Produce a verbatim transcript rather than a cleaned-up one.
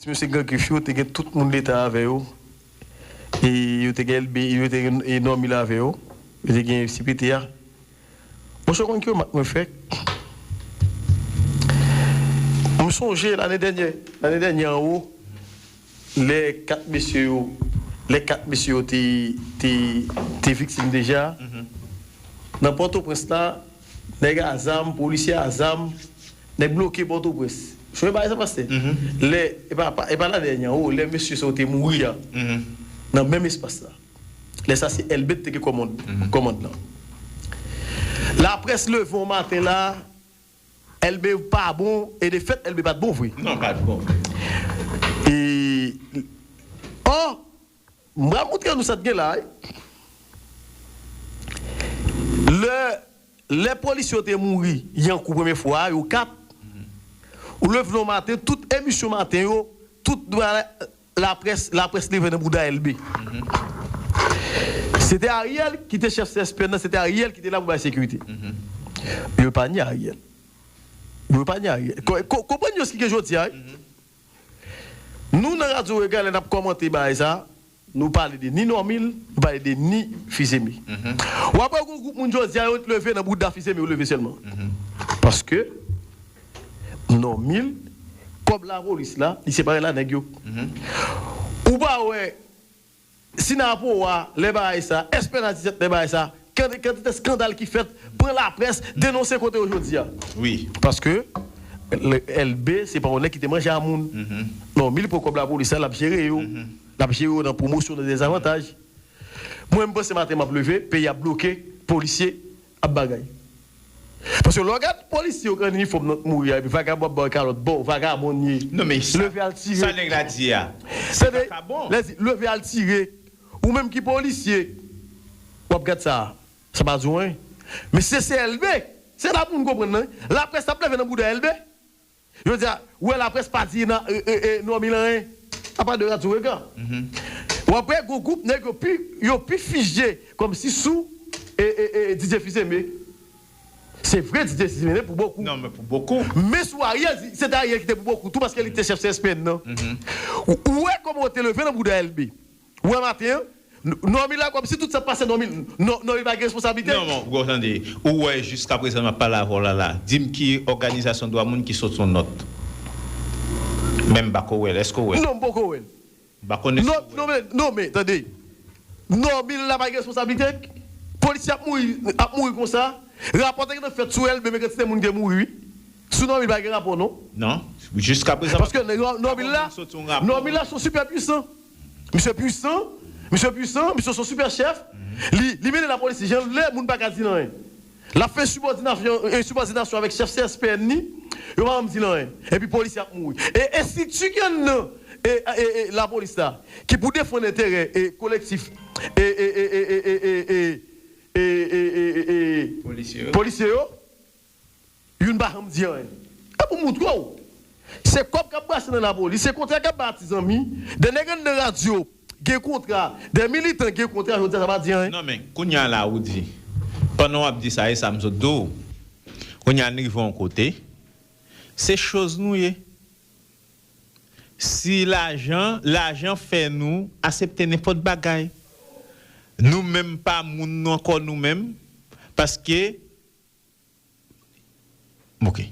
Yo se Gran Grif yo, te gen tout moun Leta avè yo. E yo te gen L B, yo te gen e Nòmil avè yo. Yo te gen C P T a. Monchè, w konn ki remak mwen fè? M sonje lane dènyè, lane dènyè anwo, lè kat mesye yo, lè kat mesye yo te, te, te viktim deja, nan Pòtoprens la, nèg a zam, polisye a zam, nèg bloke Pòtoprens. Sonje bagay sa, pastè? Lè, e pa, pa- e pa la dènyè, o, lè mesye sa yo te mouri a, nan menm espas la. Lè sa se Elbe te gen kòmand, kòmand lan. Laprès leve yon maten la, Elbe pa bon, e de fèt, Elbe pa t bon vre. Non, pa t bon. E, o, m pral montre nou sa t gen la, wi. Lè, lè polisye yo te mouri, Yankou premye fwa, yo kat, ou leve yon maten, tout emisyon maten yo, tout laprès, laprès leve nan bouda Elbe. Se te Ariel ki te chèf C S P N nan, se te Ariel ki te la pou bay sekirite. Yo pa ni Ariel. Yo pa ni Ariel. Ko- ko- Konprann yo ki gen jodi a, wi. Nou nan Radyo Rega, lè n ap kòmante bagay sa, nou pale de ni Nòmil, nou pale de ni Fizeme. W ap wè yon gwoup moun jodi a, yo leve nan bouda Fizeme, yo leve sèlman. Paske Nòmil, kòb lapolis la, li separe l a nèg yo. Ou pa wè, si nan apo a, lè bagay sa, espè nan disèt lè bagay sa, kantite, kantite eskandal ki fèt, pran laprès, denonse kote yo jodi a. Wi. Paske L- Elbe, se pa yon nèg ki te manje a moun. Nòmil pran kòb lapolis la, l ap jere yo. L ap jere yo nan pwomosyon, nan dezavantaj. Mwen, m panse maten m ap leve, peyi ap bloke, polisye ap bagay. Paske lè w gad polisye yo k an inifòm nan mouri a, epi vagabon ap ba w kalòt, bon, vagabon ye. Non, men sa, leve al tire. Sa nèg la di a, se Tande, vakabon. Lè di, leve al tire. Ou menm ki polisye, w ap gad sa. Sa pa di w anyen. Men se, se Elbe. Se la pou nou konprann nan. Laprès ap leve nan bouda Elbe. Yo di a, ou wè laprès pa di nan, e, e, e, Nòmil anyen. Apa de Radyo Rega. W ap wè gwo gwoup nèg yo pi, yo pi fije kòmsi sou, e, e, e, Didye Fizeme. Se vre, Didye Fizeme pou bokou. Non, men pou bokou. Men sou Ariel, se te Ariel ki te pou bokou tou, paske li te chèf C S P N nan. Ou, ou wè kòman yo te leve nan bouda Elbe. Ou wè maten an, N- Nòmil la, kòmsi tout sa k pase Nòmil, Nò- Nòmil pa gen responsablite. Non, non, bon, tande. Ou wè, jiskaprezan, m ap pale avè w la, la. Di m ki òganizasyon dwa moun ki sot yon nòt. Men m pa ko wè l. Èske w wè l? Non, m poko wè l. M pa konnen si Non, w wè l. Non, men, non, men, tande. Nòmil la pa gen responsablite. Polisye ap mouri, ap mouri konsa. Rapò te gentan fèt sou Elbe, men kantite moun ki te mouri, wi. Sou Nòmil pa gen rapò, non. Non. Jiskaprezan, Paske Nò- Nòmil la, sot yon rapò. Nòmil la se yon sipè pwisan. Misye pwisan, misye pwisan, misye se yon sipè chèf. Li, li mennen lapolis li jan l vle, moun pa ka di l anyen. L ap fè sibòdinasyon, ensibòdinasyon avèk chèf C S P N ni, yo pa janm di l anyen. Epi polisye ap mouri. E estrikti ki anndan e, e, e, lapolis la, ki pou defann enterè e kolektif e, e, e, e, e, e, e, e, e, e, e, Polisye yo. Polisye yo, youn pa janm di anyen. E pou moutre w, se kòb k ap brase nan lapolis, se kontra k ap bay a ti zanmi, de nèg anndan radyo gen kontra, de militan gen kontra, jodi a sa pa di anyen. Non, men, kounye a la, ou di, pandan w ap di sa, e sa m sot di w, kounye a n rive yon kote, se choz nou ye. Si lajan, lajan fè nou aksepte nenpòt bagay, nou menm pa moun nou ankò nou menm, paske, ok.